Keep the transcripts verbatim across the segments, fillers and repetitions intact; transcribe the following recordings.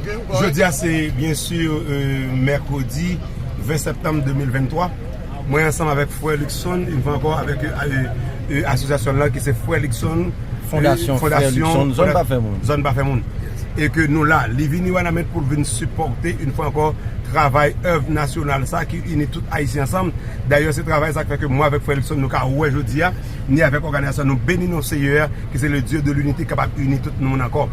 Jodi a se byen si mèkredi ven septanm de mil venntwa. Mwen ansanm avèk frè Luckson, yon fwa ankò avèk e, e, e, asosyasyon lan ki se Frè Luckson, Fondasyon e, Frè Fondasyon Luckson, Zòn Fonda- Pa Fè Moun. Zòn Pa Fè Moun. E ke nou la, li vini Wanament pou l vin sipòte yon fwa ankò travay èv nasyonal sa ki ini tout Ayisyen ansanm. Dayè se travay sa k fè ke mwen avèk frè Luckson nou ka wè jodi a, ni avèk òganizasyon nou beni non Seyè a, ki se le Dieu de l'unité, kapab ini tout moun ankò.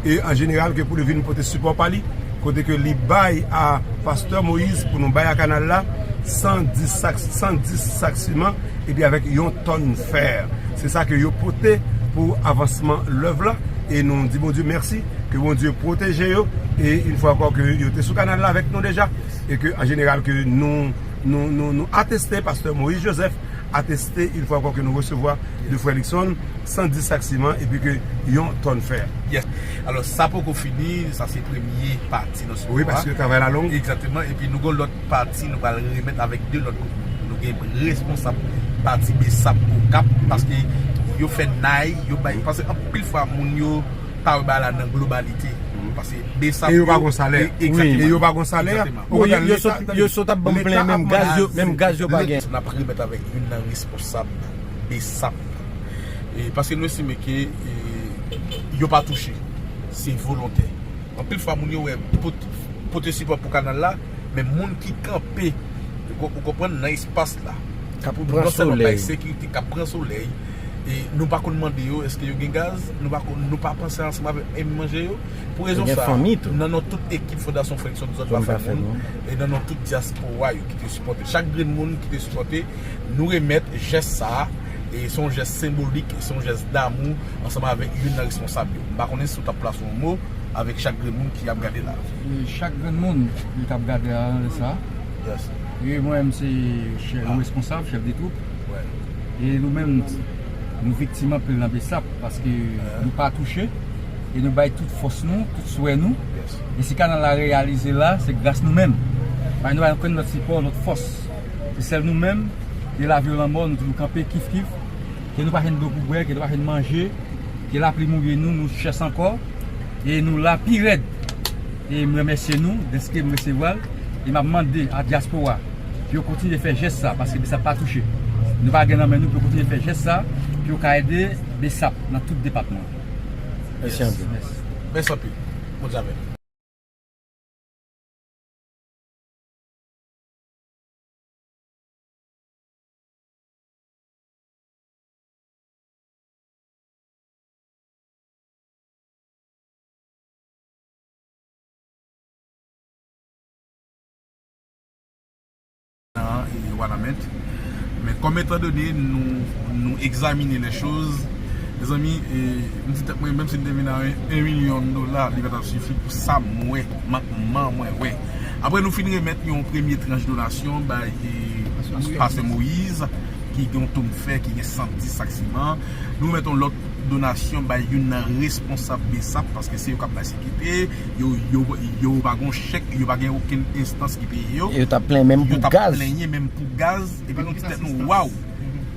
E an jeneral, ke pou li vin pote sipò pa li, kote ke li bay a Pastè Moïse pou nou bay a kanal la san dis sak, san dis sak siman, epi avèk yon tòn fè. Se sa ke yo pote pou avansman lèv la, e nou di Bondye mèsi, ke Bondye pwoteje yo, e yon fwa ankò ke yo te sou kanal la avèk nou deja, e ke an jeneral ke nou, nou, nou, nou ateste Pastè Moïse Joseph ateste, yon fwa ankò ke nou resevwa de frè Luckson, san dis sak siman, epi ke yon tòn fè. Yes. Alò, sa poko fini, sa se premye pati nan sipò a. Wi, paske travay la long. Egzakteman, epi nou gen lòt pati, nou pral remèt avèk de lòt group. Nou gen responsab pati BSAP Okap, paske yo fè nay, yo bay, paske anpil fwa moun yo pa wè bagay la nan globalite. Paske BSAP E yo pa gon salè. E, egzakteman. E yo pa gon salè. Egzakteman. Yo, yo sot, yo sot ap ban m plen, menm gaz yo, menm gaz yo pa gen. N ap remèt avèk youn nan responsab BSAP. E, paske nou estime ke, e, yo pa touche. Se volontè. Anpil fwa, moun yo wè pot-, pote sipò pou kanal la, men moun ki kanpe, ou ko-, ou konprann, nan espas la, k ap pran solèy, sekirite, k ap pran solèy, e nou pa konn mande yo èske yo gen gaz, nou pa konn, nou pa panse ansanm avèk, e manje yo. Pou rezon sa, nan non tout ekip Fondasyon Frè Luckson Zòn Pa Fè Moun, e nan non tout dyaspora yo ki te sipòte. Chak grenn moun ki te sipòte, nou remèt jès sa a, e se yon jès senbolik, e se yon jès damou ansanm avèk youn nan responsab yo. M pa konnen si w t ap plase yon mo avèk chak grenn moun ki ap gade la. E chak grenn moun ki t ap gade la nan lè sa. Yes. E mwen menm se chè-, responsab, chèf de twoup. E nou menm, nou viktim anpil nan BSAP paske nou pa touche e nou bay tout fòs nou, tout swè nou. E si kanal la reyalize la, se gras nou menm. Paske nou pa gen okenn lòt sipò, lòt fòs. Se sèl nou menm, ke lavi ou lanmò, nou toujou kanpe kif kif. Ke nou pa jwenn dlo pou bwè, ke nou pa jwenn manje, ke lapli mouye nou, nou chèch ankò. E nou la pi rèd. E m remèsye nou dèske m resevwa l. E m ap mande a dyaspora pou yo kontinye fè jès sa, paske BSAP pa touche. Nou pa gen nan men nou pou yo kontinye fè jès sa, pou yo ka ede BSAP nan tout depatman. Mèsi anpil. Mèsi anpil. Bondye avè w. Nan, e, Wanament. Men kòm etandone nou, nou egzamine lè choz, mezanmi, e, m di tèt mwen, menm si m te vin a en milyon dola, li pa t ap sifi pou sa m wè, mank mwen wè. Apre nou fin remèt yon premye tranch donasyon bay, e, Pastè Moïse, ki gen yon tonn fè, ki gen san dis sak siman. Nou remèt yon lòt donasyon bay youn nan responsab BSAP, paske se yo k ap bay sekirite, yo, yo, yo pa gen chèk, yo pa gen okenn enstans ki peye yo. Yo t ap plenyen menm pou gaz. Yo t ap plenyen menm pou gaz, epi nou di tèt nou, waw!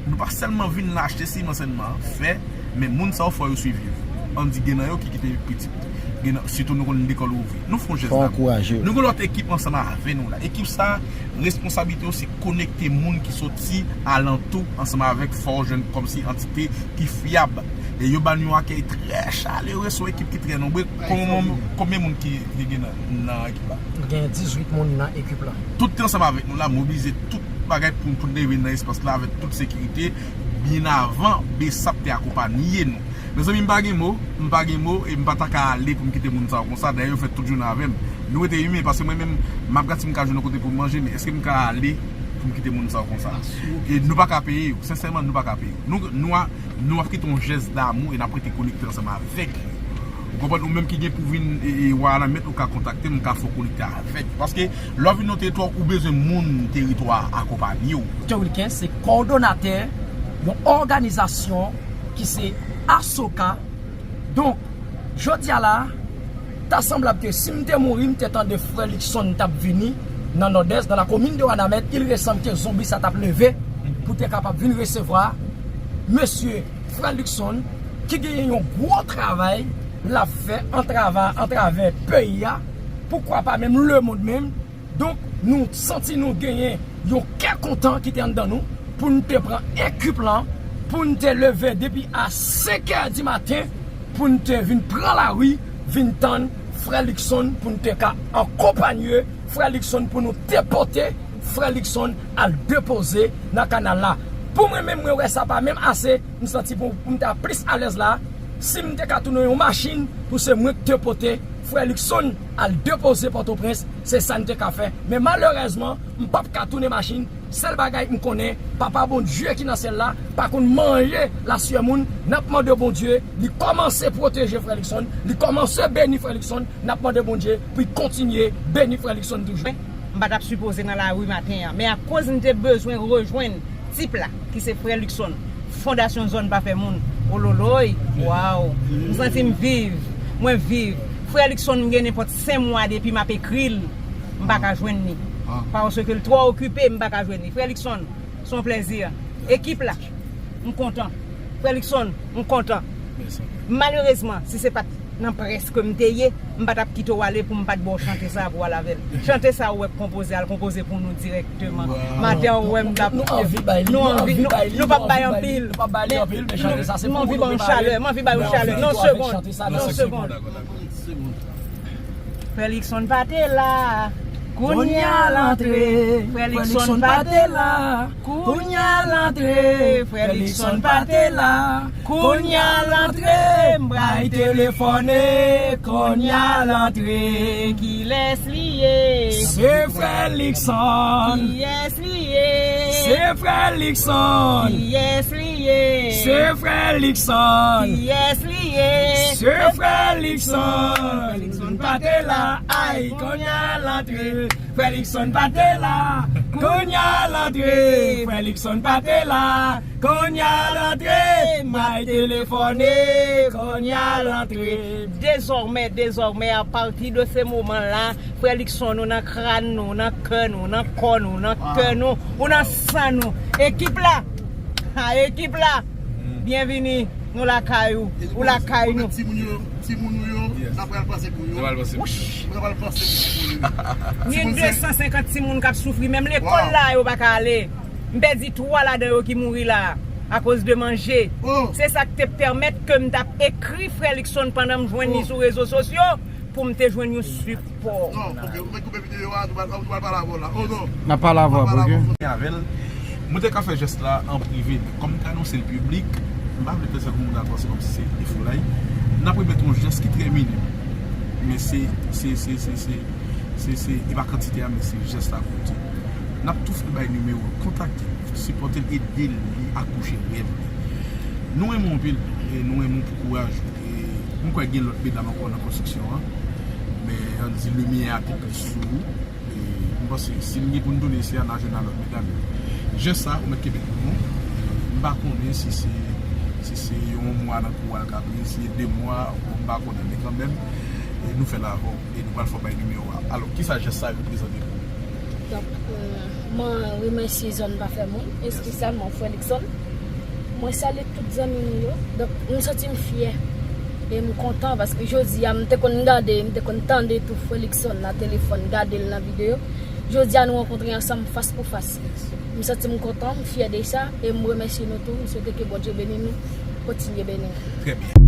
Nou pa sèlman vin la achte siman sèlman, fè, men moun sa yo fò yo swiv yo. Ann di gen nan yo ki kite pitit. Gen nan, sitou nou konn lekòl ouvri. Nou fè yon jès damou. Nou gen lòt ekip ansanm avè nou la. Ekip sa, responsablite yo se konekte moun ki soti alantou ansanm avèk fò w jwenn kòmsi antite ki fyab. E yo ba nou yon akèy trè chalere, se yon ekip ki trè nonbre. Konbyen, konbyen moun ki, ki gen nan, nan ekip la? Gen dizuit moun nan ekip la. Tout te ansanm avèk nou la, mobilize tout bagay pou, pou n te vin nan espas la avèk tout sekirite, byen avan BSAP te akonpaye nou. Mezanmi, m pa gen mo, m pa gen mo, e m pa ta ka ale pou m kite moun sa yo konsa. Dayè, yo fè tout jounen avè m. Nou rete imen, paske mwen menm, m ap gad si m ka jwenn yon kote pou m manje, men èske m ka ale pou m kite moun sa yo konsa? E nou pa ka peye yo, sensèman, nou pa ka peye yo. Nou, nou a, nou ap kite yon jès damou e n ap rete konekte ansanm avèk yo. Ou konprann? Ou menm ki gen pou vin, e, e, Wanament, ou ka kontakte m, m ka fè w konekte avèk yo. Paske, lè w vin nan teritwa, ou bezwen moun teritwa a akonpaye w. Mister Wilkens se kowòdonatè yon òganizasyon ki se Asoka. Donk, jodi a la, ta sanblab ke si m te mouri, m te tande frè Luckson t ap vini nan Nòdès, dans la commune de Wanament, il ressemble ke zonbi sa t ap leve pou te kapab vin resevwa mesye frè Luckson, ki genyen yon gwo travay l ap fè antrava-, antravè peyi a, poukwa pa menm lemonn menm. Donk, nou santi nou genyen yon kè kontan ki te anndan nou pou n te pran ekip lan, pou n te leve depi a senk è di maten, pou n te vin pran lari, vin tann frè Luckson, pou n te ka akonpanye frè Luckson, pou nou te pote frè Luckson al depoze nan kanal la. Pou mwen menm, mwen wè sa pa menm ase, m santi pou, pou m ta plis alèz la, si m te ka tounen yon machin pou se mwen k te pote frè Luckson al depoze Pòtoprens, se sa n te ka fè. Men malerèzman, m p ap ka tounen machin. Sèl bagay m konnen, Papa Bondye ki nan syèl la pa konn manje lasyè moun. N ap mande Bondye li kòmanse pwoteje frè Luckson, li kòmanse beni frè Luckson. N ap mande Bondye pou l kontinye beni frè Luckson toujou. M pa t ap sipoze nan lari maten an, men akoz m te bezwen rejwenn tip la, ki se frè Luckson, Fondasyon Zòn Pa Fè Moun. Ololoy, waw, m santi m viv, mwen viv. Frè Luckson, m gen nenpòt senk mwa depi m ap ekri l, m pa ka jwenn li. Paske l twò okipe, m pa ka jwenn li. Frè Luckson, se yon plèzi. Ekip la, m kontan. Frè Luckson, m kontan. Malerezman, si se pa t nan près ke m te ye, m pa t ap kite w ale pou m pa t ba w chante sa pou w al avè l. Chante sa ou wè k konpoze, al konpoze pou nou dirèkteman. Maten an ou wè m t ap, nou anvi bay li, nou anvi, nou, nou p ap bay anpil. Nou p ap bay li anpil, men chante sa se pou nou, nou anvi ba w chalè, m anvi ba w chalè. Non, segonn, non, segonn. Frè Luckson pa te la, kounye a l antre. Frè Luckson pa te la, kounye a l antre. Frè Luckson pa te la, kounye a l antre. M pral telefone, kounye a l antre. Kilès li ye? Se frè Luckson. Kiyès li ye? Se frè Luckson. Kiyès li ye? Se frè Luckson. Kiyès li ye? Se frè Luckson. Frè Luckson pa te la, ay, kounye a l antre. Frè Luckson pa te la, kounye a l antre. Frè Luckson pa te la, kounye a l antre. M al telefone, kounye a l antre. Désormais, désormais, à partir de ce moment-là, frè Luckson, ou nan kràn nou, nan kè nou, nan kò nou, nan kè nou, ou nan san nou. Ekip la, ha, ekip la, byenvini, nou lakay ou, ou lakay nou. Timoun yo, timoun ou yo, n ap pral panse pou yo. N ap pral panse pou yo. Wouch. N ap pral panse pou yo. Gen de san senkant timoun k ap soufri, menm lekòl la, yo pa ka ale. M pèdi twa ladan yo ki mouri la, akoz de manje. Se sa k te pèmèt ke m t ap ekri frè Luckson pandan m jwenn li sou rezo sosyo pou m te jwenn yon sipò. Non, ok, ou mèt koupe videyo a, nou pral, nou pral pale avè w la. Oh non. N ap pale avè w, ok? Avè l. Mwen te ka fè jès la an prive, men kòm m te anonse l piblik, m pa vle fè sa pou moun al panse kòmsi se defoulay. N ap remèt yon jès ki trè minim. Men se, se, se, se, se, se, se, e pa kantite a, men se jès la pou di. N ap tou fè l bay nimewo l, kontakte l, sipòte l, ede l, li akouche rèv li. Nou renmen w anpil, e nou renmen w pou kouraj ou. E m kwè gen lòt medam ankò nan konstriksyon an, men ann di limyè a te plis sou ou. E m panse, si n gen pou n tounen isi a, n a jwenn a lòt medam yo. Jès sa, ou mèt kenbe l pou nou. M pa konnen si se, si se yon mwa nan kou a l ka pran, si se de mwa, bon, m pa konnen, men kanmenm, e nou fè l avè w, e nou pral fè w bay nimewo a. Alò, kisa jès sa reprezante pou ou? Donk, euh, mwen remèsye Zòn Pa Fè Moun, espesyalman frè Luckson. Mwen salye tout zanmi nou yo. Donk, m santi m fyè. E m kontan paske jodi a, m te konn gade, m te konn tande tou frè Luckson nan telefòn, gade l nan videyo. Jodi a, nou rankontre ansanm fas pou fas. M santi m kontan, m fyè de sa, e m remèsye nou tou. M swete ke Bondye beni nou, kontinye beni nou. Trè byen.